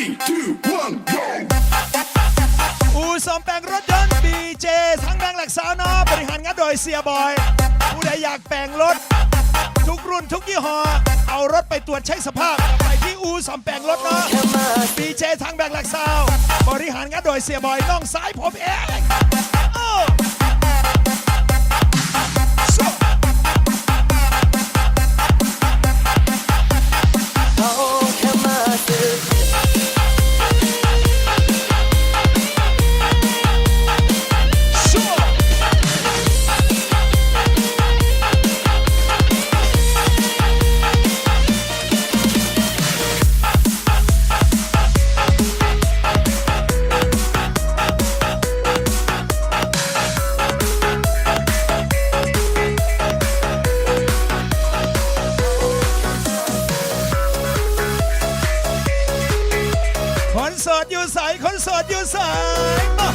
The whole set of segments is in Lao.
Three, two, one, go! ອູ່ສ້ອມແປງລົດຍົນ ບີເຈ ທັງແບງ ແລະ ຊາວເນາະ ບໍລິຫານງານໂດຍເສຍບອຍ. ຜູ້ໃດຢາກແປງລົດ ທຸກລຸ້ນທຸກຍີ່ຫໍ້ ເອົາລົດໄປຕວດເຊັກສະພາບ ໄປທີ່ອູ່ສ້ອມແປງລົດເນາະ ບີເຈ ທັງແບງ ແລະ ຊາວ ບໍລິຫານງານໂດຍເສຍບອຍ ນ້ອງຊາຍ ຜົມເອງ. ຄົນໂສດຢູ່ໃສ? ຄົນໂສດຢູ່ໃສ? ມາ!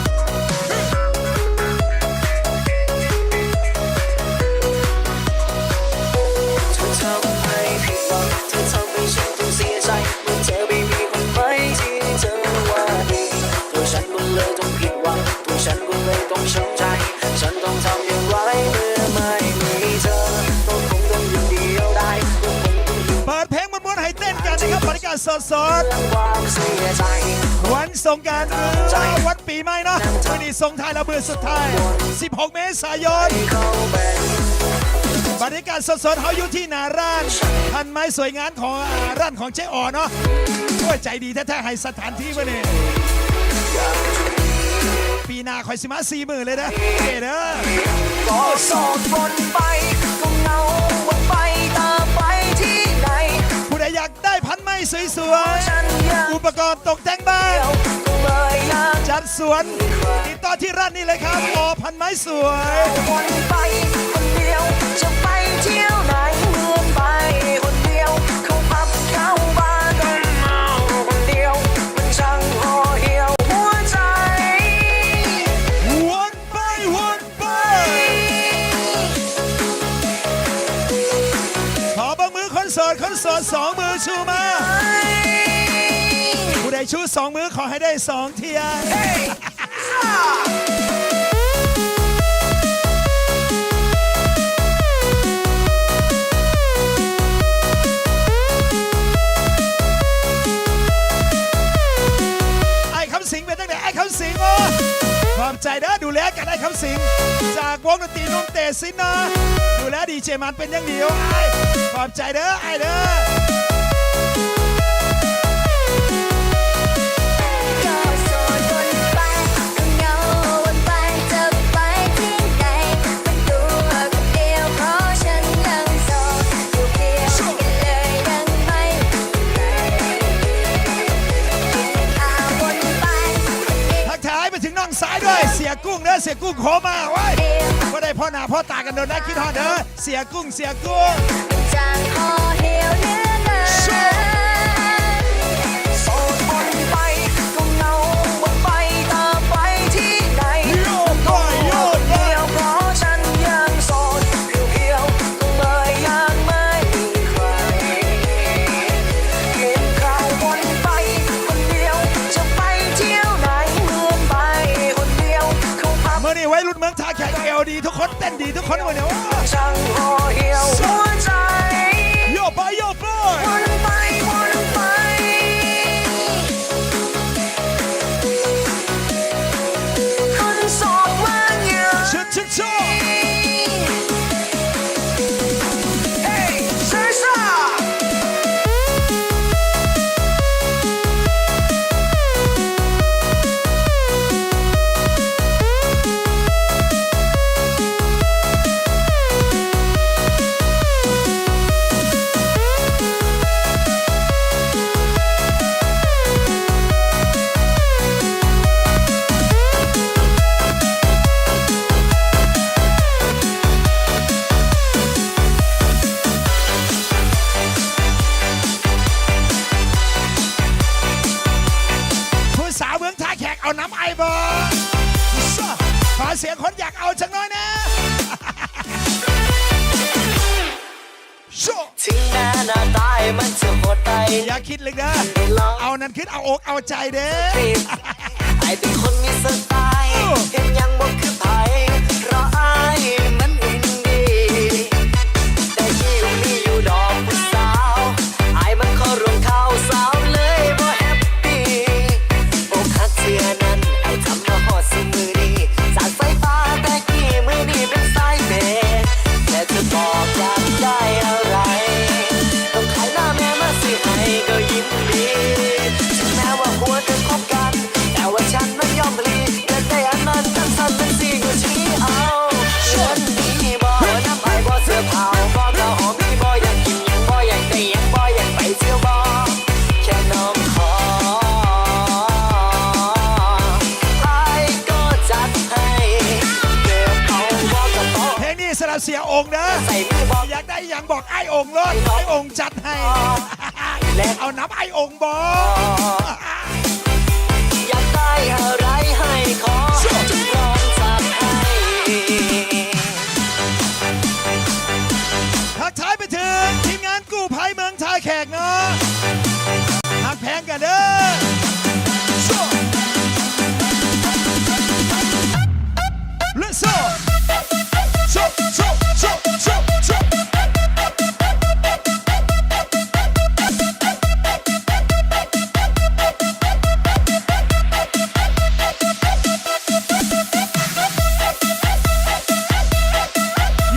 ເປີດເພງມ່ວນໆໃຫ້ເຕັ້ນກັນນະຄັບ ບັນຍາກາດສົດໆ ວັນສົງການ ວັນປີໃໝ່ເນາະ ມື້ນີ້ສົ່ງທ້າຍແລ້ວ ມື້ສຸດທ້າຍ ສິບຫົກເມສາຍົນ ບັນຍາກາດສົດໆ ເຮົາຢູ່ທີ່ໜ້າຮ້ານພັນໄມ້ສວຍງາມຂອງ ອ່າ ຮ້ານຂອງເຈອໍເນາະ. ໂອ້ຍ ໃຈດີແທ້ໆ ໃຫ້ສະຖານທີ່ມື້ນີ້ ປີໜ້າຂ້ອຍຊິມາສີ່ມື້ເລີຍເດີ ເດີ. ຜູ້ໃດຢາກໄດ້ພັນໄມ້ສວຍໆ ອຸປະກອນຕົກແຕ່ງບ້ານ ຈັດສວນ ຕິດຕໍ່ທີ່ຮ້ານນີ້ເລີຍຄັບ ອໍ ພັນໄມ້ສວຍ. ໄປ ວນໄປ ຂໍເບິ່ງມືຄົນໂສດ ຄົນໂສດສອງມືຊູມາ. ຜູ້ໃດຊູສອງມື ຂໍໃຫ້ໄດ້ສອງເທື່ອ. ອ້າຍຄຳສິງເປັນຈັ່ງໃດ? ອ້າຍຄຳສິງ ໂອ້ ຂອບໃຈເດີ ດູແລກັນ ອ້າຍຄຳສິງ ຈາກວົງດົນຕີໜຸ່ມເຕຊິນເນາະ ດູແລດີເຈມັນເປັນຢ່າງດີ. ໂອ້ຍ ຂອບໃຈເດີ ອ້າຍເດີ. ທັກທາຍໄປເຖິງນ້ອງຊາຍດ້ວຍ ເສຍກຸ້ງເດີ ເສຍກຸ້ງໂທມາ. ໂອ້ຍ ບໍ່ໄດ້ພໍ້ໜ້າພໍ້ຕາກັນດົນນະ ຄິດຮອດເດີ ເສຍກຸ້ງ ເສຍກຸ້ງ. ມື້ນີ້ໄວລຸ້ນເມືອງທ່າແຂກ ແອວດີທຸກຄົນ ເຕັ້ນດີທຸກຄົນມື້ນີ້. ໂອ້ ໂຍກໄປ ໂຍກໄປ. ຜູ້ສາວເມືອງທ່າແຂກ ເອົານຳອ້າຍບໍ່? ຂໍສຽງຄົນຢາກເອົາຈັກໜ້ອຍແດ່. ເຖິງແມ່ໜ້າຕາອ້າຍມັນຈະໂຫດຮ້າຍ ຢ່າຄິດເລິກເດີ ເອົານັ້ນຄືເອົາອົກເອົາໃຈເດ້. ອ້າຍເປັນຄົນມີສະໄຕ ເຮັດຫຍັງບໍ່ຄືໃຜ ເພາະອ້າຍມັນອິນດີ ແຕ່ທີ່ມີຢູ່ດອກຜູ້ສາວ ອ້າຍມັນຂໍລວງເຂົ້າສາວເລີຍບໍ່ແຮັບປີ. ອົກຫັກເທື່ອນັ້ນ ອ້າຍຈຳມາຮອດຊຸມື້ນີ້ ຈາກສາຍຕາແຕ່ກີ້ ມື້ນີ້ເປັນສາຍເມ ແຕ່ຈະບອກຢາກໄດ້ອະໄລ ຕ້ອງຂາຍໜ້າແມ່ມາຊື້ໃຫ້ກໍຍິນດີ ເຖິງແມ່ວ່າຜົວເຄີຍຄົບກັນ ແຕ່ວ່າສັນນັ້ນຍອມພລີ ຢາກໄດ້ອັນນັ້ນຈັ່ງຊັ້ນມັນຊິຢູ່ທີ່ເອົາ ເງິນມີບໍ່ ນຳອ້າຍບໍ່ ເສື້ອຜ້າບໍ່ ຜ້າຫອມມີບໍ່ ຢາກກິນຫຍັງບໍ່ ຢາກໄດ້ຫຍັງບໍ່ ຢາກໄປທ່ຽວບໍ່ ແຄ່ນ້ອງຂໍ ອ້າຍກໍຈັດໃຫ້ ເກີບເອົາບໍ່ກະເປົາ ເພງນີ້ສຳລັບເສຍອົງເດີ ໃສ່ມືບໍ່ ຢາກໄດ້ຫຍັງບອກອ້າຍອົງໂລດ ອ້າຍອົງຈັດໃຫ້ ແລະເອົານຳອ້າຍອົງບໍ່ ຢາກໄດ້ອະໄລໃຫ້ຂໍ ຈະພ້ອມຈັດໃຫ້. ທັກທາຍໄປເຖິງທີມງານກູ້ໄພເມືອງທ່າແຂກເນາະ ຮັກແພງກັນເດີ Let's go.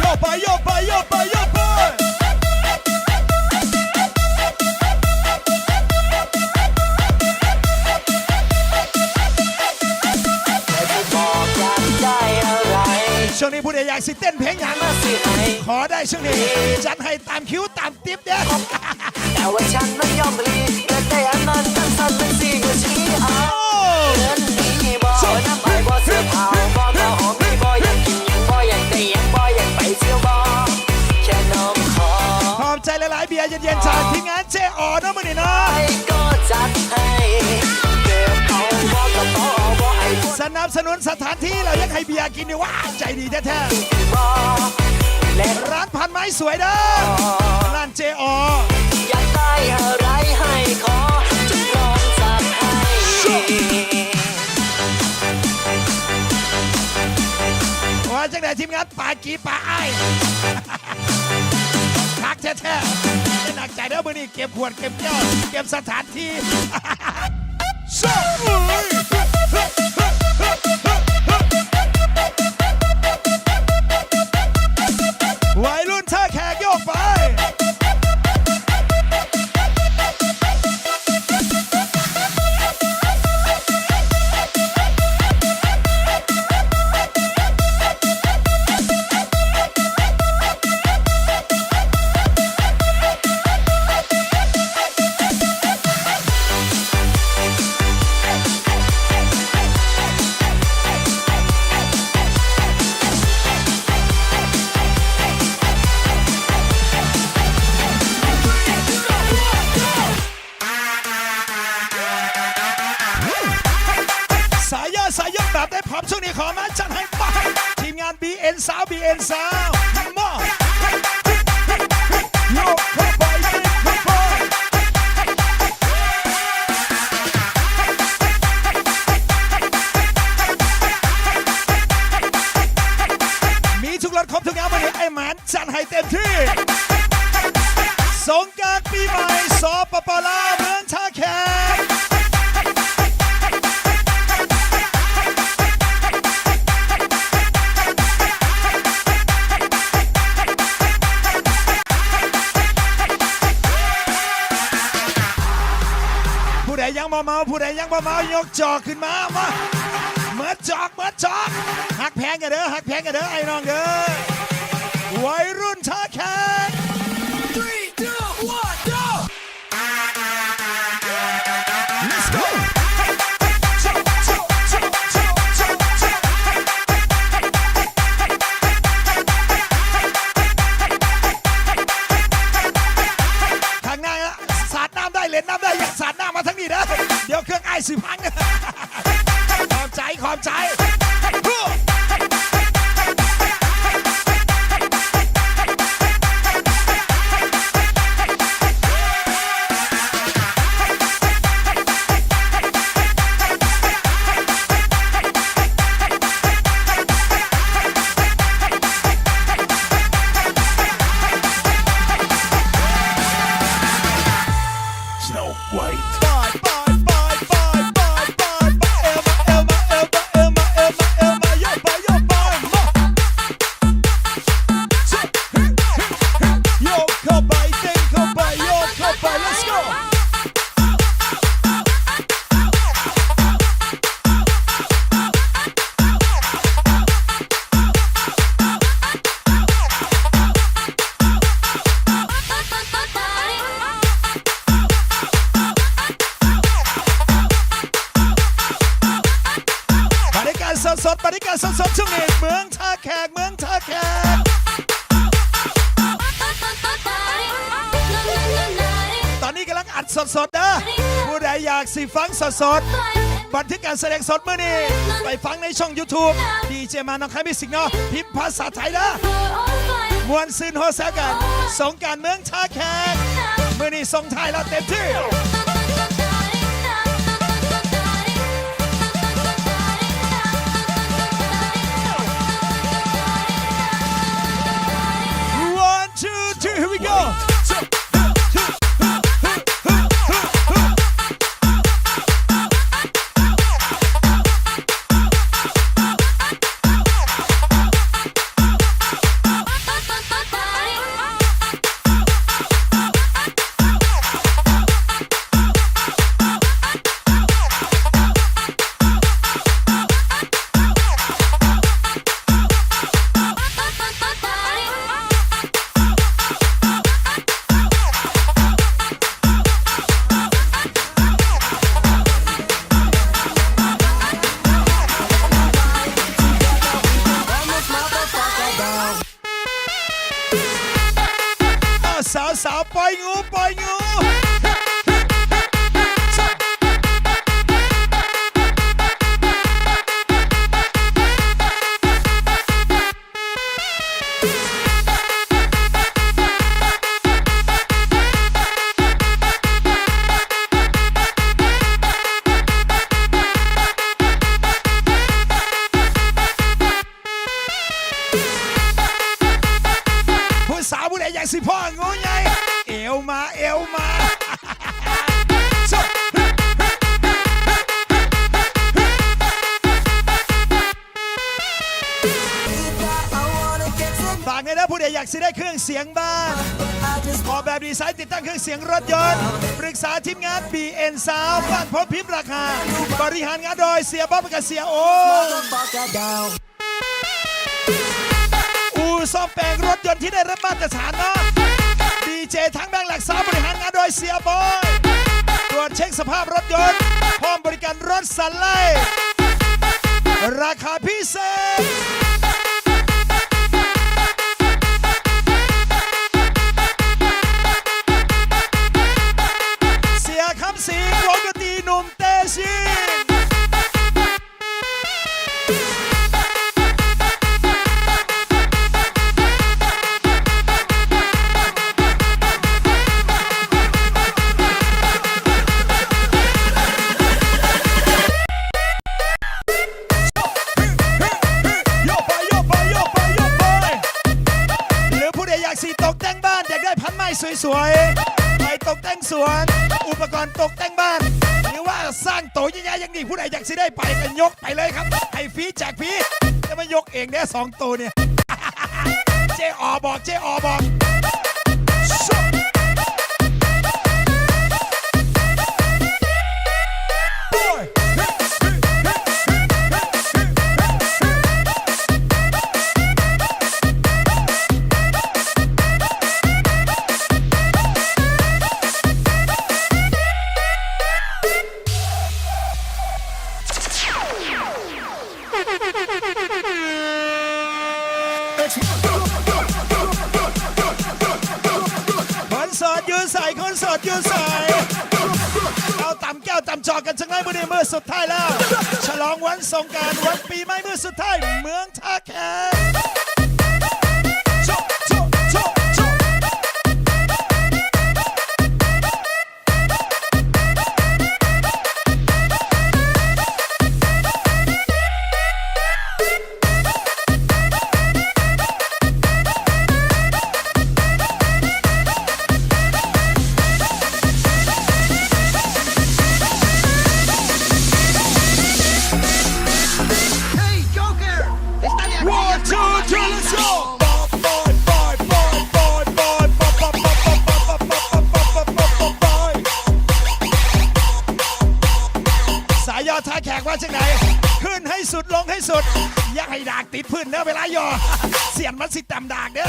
ໂຍກໄປ ໂຍກໄປ ໂຍກໄປ ໂຍກໄປ ຊ່ວງນີ້ຜູ້ໃດຢາກຊິເຕັ້ນເພງຫຍັງ ຂໍໄດ້ຊ່ວງນີ້ ຈັດໃຫ້ຕາມຄິວຕາມ ຕິບເດີ ແຕ່ວ່າສັນມັນຍອມພລີ ຢາກໄດ້ອັນນັ້ນຈັ່ງຊັ້ນມັນຊິຢູ່ທີ່ເອົາ ເງິນມີບໍ່ ນຳອ້າຍບໍ່ ເສື້ອຜ້າບໍ່ ຜ້າຫອມມີບໍ່ ຢາກກິນຫຍັງບໍ່ ຢາກໄດ້ຫຍັງບໍ່ ຢາກໄປທ່ຽວບໍ່ ແຄ່ນ້ອງຂໍ. ຂອບໃຈຫຼາຍໆ ເບຍເຢັນໆ ຈາກທີມງານເຈອໍເນາະ ມື້ນີ້ເນາະ ອ້າຍກໍຈັດໃຫ້ ເກີບເອົາບໍ່ ກະເປົາເອົາບໍ່ ອ້າຍບໍ່ ສະໜັບສະໜູນສະຖານທີ່ ແລ້ວຍັງໃຫ້ເບຍກິນອີກ ວ້າຍ ໃຈດີແທ້ໆ ແລະ ຮ້ານພັນໄມ້ສວຍເດີ ຮ້ານເຈອໍ ຢາກໄດ້ອະໄລໃຫ້ຂໍ ຈະພ້ອມຈັດໃຫ້ ວ່າຈັ່ງໃດທີມງານປາກີປາອ້າຍ ຄັກແທ້ໆ ໜັກໃຈເດີ ມື້ນີ້ເກັບຂວດເກັບແກ້ວ ເກັບສະຖານທີ່. ໄວລຸ້ນທ່າແຂກ ໂຍກໄປ ສາຍຢາ ສາຍຢາ ແບບໄດ້ພັບ ຊ່ວງນີ້ຂໍມາຈັດໃຫ້ປະ ທີມງານ ບີເອັນ ຊາວ ບີເອັນ ຊາວ ມາ ໂຍກເຂົ້າໄປ ໂຍກເຂົ້າໄປ ມີທຸກລົດ ຄົບທຸກຢ່າງ ມື້ນີ້ອ້າຍໝານ ຈັດໃຫ້ເຕັມທີ່ ສົງການປີໃໝ່ ສປປ ລາວ ເມືອງທ່າແຂກ ຜູ້ໃດຍັງບໍ່ເມົາ ຜູ້ໃດຍັງບໍ່ເມົາ ຍົກຈອກຂຶ້ນມາ ມາ ເໝິດຈອກ ເໝິດຈອກ ຮັກແພງກັນເດີ ຮັກແພງກັນເດີ ອ້າຍນ້ອງເດີ ໄວລຸ້ນທ່າແຂກ Three, two, one, go! Let's go! ຂ້າງໜ້າ ສາດນ້ຳໄດ້ ເຫຼັ້ນນ້ຳໄດ້ ຢ່າສາດນ້ຳມາທາງນີ້ເດີ ດຽວເຄື່ອງອ້າຍຊິພັງ. ຂອບໃຈ ຂອບໃຈ. ຢາກຊິຟັງສົດໆ ບັນທຶກການສະແດງສົດມື້ນີ້ ໄປຟັງໃນຊ່ອງ YouTube ດີເຈມານໜອງຄາຍມິວສິກເນາະ ພິມພາສາໄທເດີ ມ່ວນຊື່ນໂຮແຊວກັນ ສົງການເມືອງທ່າແຂກ ມື້ນີ້ສົ່ງທ້າຍແລ້ວເຕັມທີ່. One, two, three, here we go. ອ້າວ ສາວໆ ປ່ອຍງູ ປ່ອຍງູ. ຜູ້ສາວຜູ້ໃດຢາກຊິພໍ້ງູໃຫຍ່ ເອວມາ ເອວມາ. ຝາກແດ່ເດີ ຜູ້ໃດຢາກຊິໄດ້ເຄື່ອງສຽງບ້ານ ອອກແບບດີໄຊ ຕິດຕັ້ງເຄື່ອງສຽງລົດຍົນ ປຶກສາທີມງານ ບີເອັນ ຊາວ ບ້ານໂພນພິມ ລະຄາ ບໍລິຫານງານໂດຍເສຍບອບ ແລະ ກະເສຍໂອ. ອູ່ສ້ອມແປງລົດຍົນທີ່ໄດ້ຮັບມາດຕະຖານເນາະ ດີເຈທັງແບງ ລັກສາ ບໍລິຫານງານໂດຍເສຍບອຍ ກວດເຊັກສະພາບລົດຍົນ ພ້ອມບໍລິການລົດສະໄລ ລາຄາພິເສດ ເສຍຄຳສິງ ວົງດົນຕີໜຸ່ມເຕຊິ. ຫຼືຜູ້ໃດຢາກຊິຕົກແຕ່ງບ້ານ ຢາກໄດ້ພັນໄມ້ສວຍໆ ໄປຕົກແຕ່ງສວນ ອຸປະກອນຕົກແຕ່ງບ້ານ ຫຼືວ່າຊ້າງໂຕໃຫຍ່ໆ ຢ່າງນີ້ ຜູ້ໃດຢາກຊິໄດ້ໄປກໍຍົກ ໄປເລີຍຄັບ ໃຫ້ຟຣີແຈກຟຣີ ແຕ່ມາຍົກເອງເດ້ ສອງໂຕນີ້ ເຈອໍບອກ ເຈອໍບອກ. ຄົນໂສດຢູ່ໃສ? ຄົນໂສດຢູ່ໃສ? ເອົາຕຳແກ້ວຕຳຈອກກັນຈັກໜ້ອຍ ມື້ນີ້ມື້ສຸດທ້າຍແລ້ວ ສະຫຼອງວັນສົງການ ວັນປີໃໝ່ ມື້ສຸດທ້າຍ ເມືອງ ທ່າແຂກ. ສາຍຍໍທ່າແຂກວ່າຈັ່ງໃດ? ຂຶ້ນໃຫ້ສຸດ ລົງໃຫ້ສຸດ ຢ່າໃຫ້ດາກຕິດພື້ນເດີ ເວລາຍໍ ສຽນມັນຊິຕຳດາກເດີ. ສ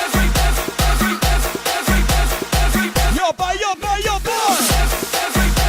Yo, boy, yo, boy, yo, boy.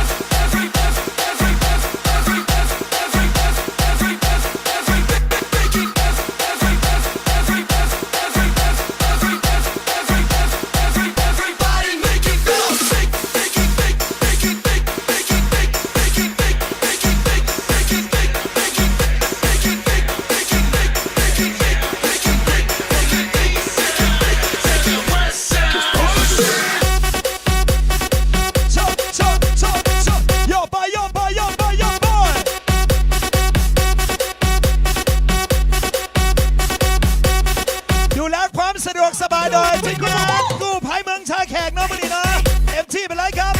ດູແລຄວາມສະດວກສະບາຍໂດຍທີມງານກູ້ໄພເມືອງທ່າແຂກເນາະ ມື້ນີ້ເນາະ ເຕັມທີ່ໄປເລີຍຄັບ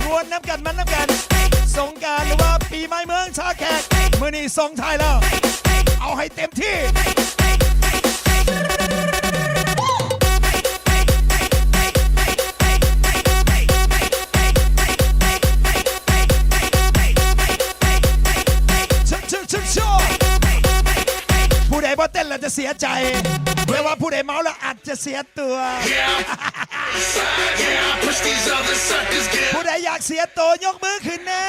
ມ່ວນນຳກັນ ມັນນຳກັນ ສົງການ ຫຼືວ່າປີໃໝ່ເມືອງທ່າແຂກ ມື້ນີ້ສົ່ງທ້າຍແລ້ວ ເອົາໃຫ້ເຕັມທີ່. ຜູ້ໃດບໍ່ເຕັ້ນແລ້ວຈະເສຍໃຈ ແຕ່ວ່າຜູ້ໃດເມົາແລ້ວອາດຈະເສຍຕົວ. ຜູ້ໃດຢາກເສຍໂຕຍົກມືຂຶ້ນແນ່.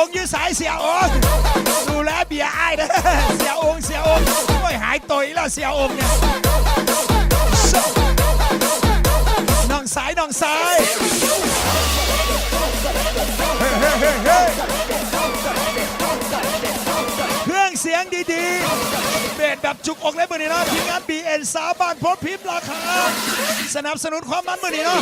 ອົງຢູ່ໃສ ເສຍອົງ? ດູແລເບຍອ້າຍເດີ ເສຍອົງ ເສຍອົງ. ໂອ້ຍ ຫາຍໂຕອີກແລ້ວ ເສຍອົງນີ້. ນ້ອງຊາຍ ນ້ອງຊາຍ ເຮີ້ຍ ເຮີ້ຍ ເຮີ້ຍ ເຮີ້ຍ. ເຄື່ອງສຽງດີໆ ເບສແບບຈຸກອົກເລີຍມື້ນີ້ເນາະ ທີມງານ ບີເອັນ ຊາວບ້ານໂພນພິມ ລາຄາ ສະໜັບສະໜູນຄວາມມັນມື້ນີ້ເນາະ.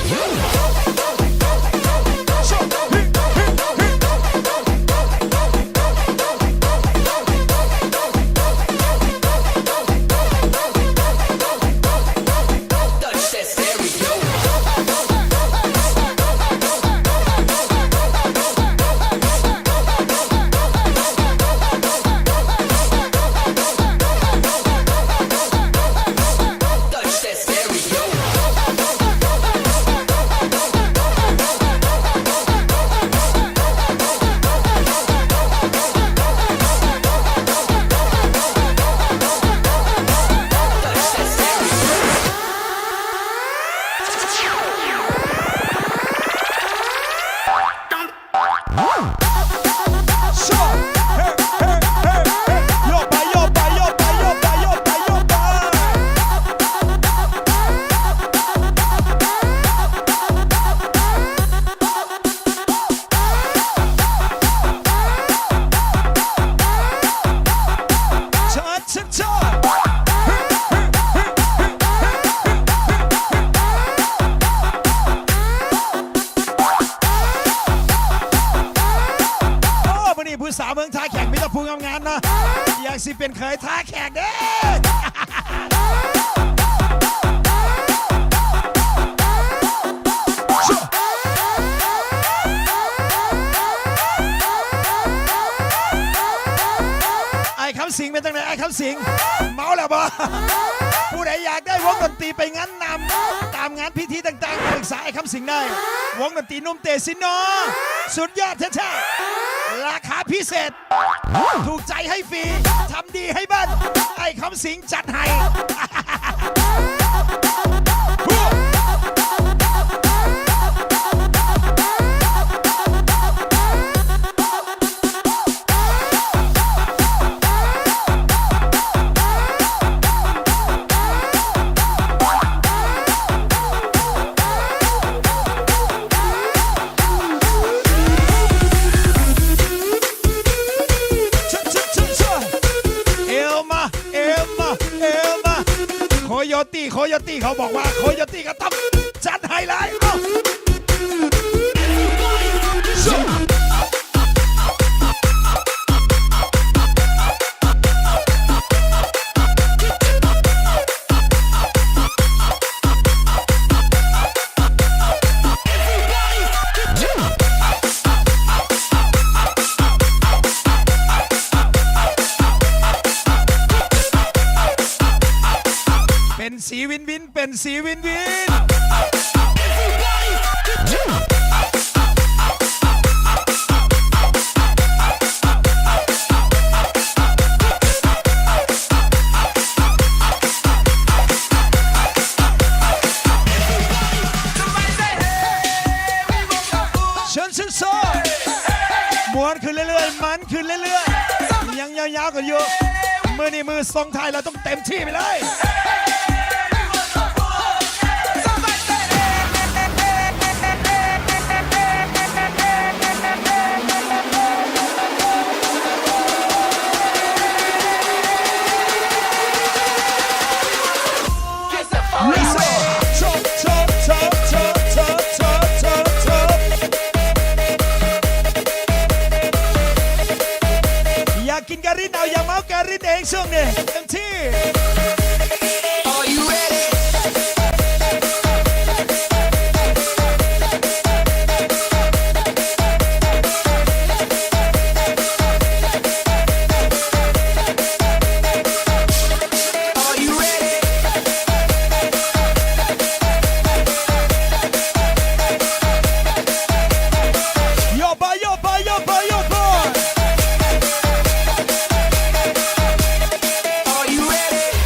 ໂອ້ ມື້ນີ້ຜູ້ສາວເມືອງທ່າແຂກມີແຕ່ຜູ້ງາມໆນະ ຢາກຊິເປັນເຂີຍທ່າແຂກເດ້. ອ້າຍຄຳສິງ ເປັນຈັ່ງໃດອ້າຍຄຳສິງ ເມົາແລ້ວບໍ່? ຜູ້ໃດຢາກໄດ້ວົງດົນຕີໄປງານນຳ ຕາມງານພິທີຕ່າງໆ ປຶກສາອ້າຍຄຳສິງໄດ້. ວົງດົນຕີໜຸ່ມເຕຊິນນໍ ສຸດຍອດແທ້ໆ ລາຄາພິເສດ ຖືກໃຈໃຫ້ຟຣີ ທຳດີໃຫ້ເບິ່ງ ອ້າຍຄຳສິງຈັດໃຫ້. ເອວມາ ເອວມາ ເອວມາ ໂຄໂຍຕີ ໂຄໂຍຕີ ເຂົາບອກວ່າໂຄໂຍຕີກໍຕ້ອງຈັດໃຫ້ຫຼາຍ. ເອົ້າ ເປັນສີວິນວິນ ເປັນສີວິນວິນ. ເຊີນ ເຊີນ ເຊີນ ມ່ວນຂຶ້ນເລື້ອຍໆ ມັນຂຶ້ນເລື້ອຍໆ ຍັງຍາວໆກັນຢູ່. ມື້ນີ້ມື້ສົ່ງທ້າຍ ເຮົາຕ້ອງເຕັມທີ່ໄປເລີຍ. ຢາກກິນກະລິນເອົາ ຢາກເມົາກະລິນເອງຊ່ວງນີ້ ເຕັມທີ່. ໂຍບາ ໂຍບາ ໂຍບາ ໂຍບາ. ເອົາ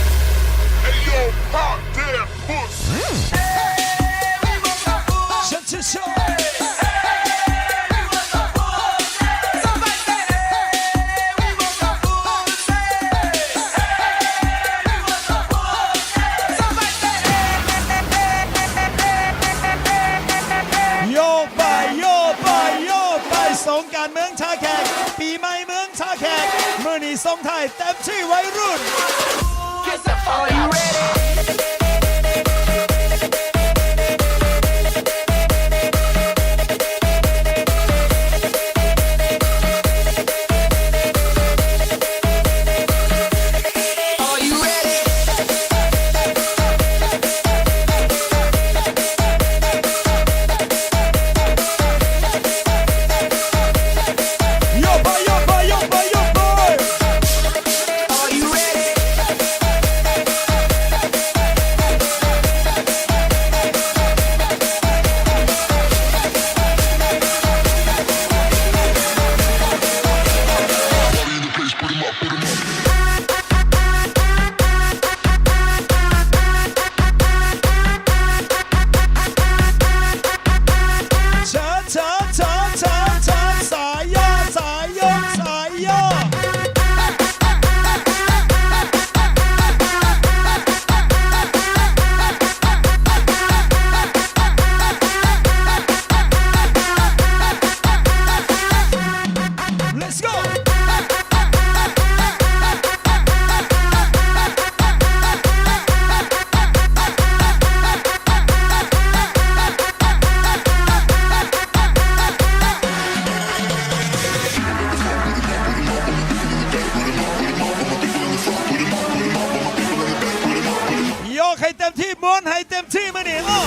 ທ່າແຂກ ປີໃໝ່ເມືອງທ່າແຂກ ມື້ນີ້ສົ່ງທ້າຍເຕັມທີ່ໄວລຸ້ນ. Are you ready? Are you ready? Are you ready? ຢອກໃຫ້ເຕັມທີ່ ມ່ວນໃຫ້ເຕັມທີ່ມື້ນີ້ເນາ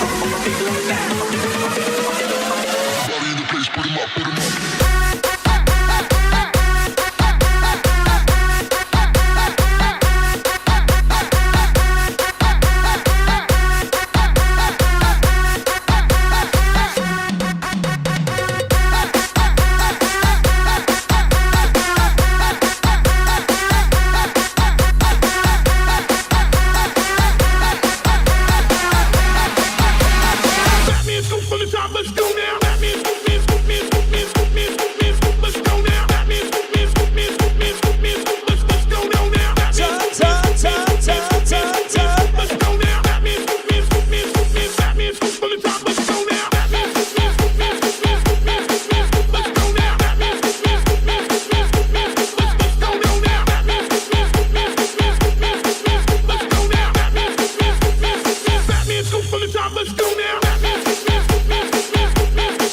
ະ.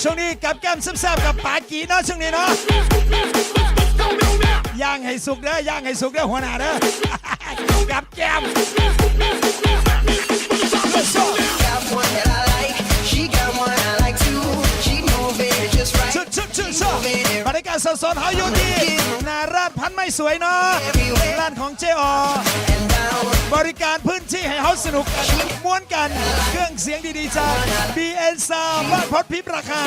ຊ່ວງນີ້ກັບແກ້ມແຊບໆ ກັບປາຈີເນາະ ຊ່ວງນີ້ເນາະ. ຍ່າງໃຫ້ສຸກເດີ ຍ່າງໃຫ້ສຸກເດີ ຫົວໜ້າເດີ. Let's go. ບັນຍາກາດສົດໆ ເຮົາຢູ່ທີ່ໜ້າຮ້ານພັນໄມ້ສວຍເນາະ ຮ້ານຂອງເຈອໍ ບໍລິການພື້ນທີ່ໃຫ້ເຮົາສະໜຸກກັນ ມ່ວນກັນ ເຄື່ອງສຽງດີໆ ຈາກ ບີເອັນ ຊາວ ບ້ານພົດພິມ ລະຄາ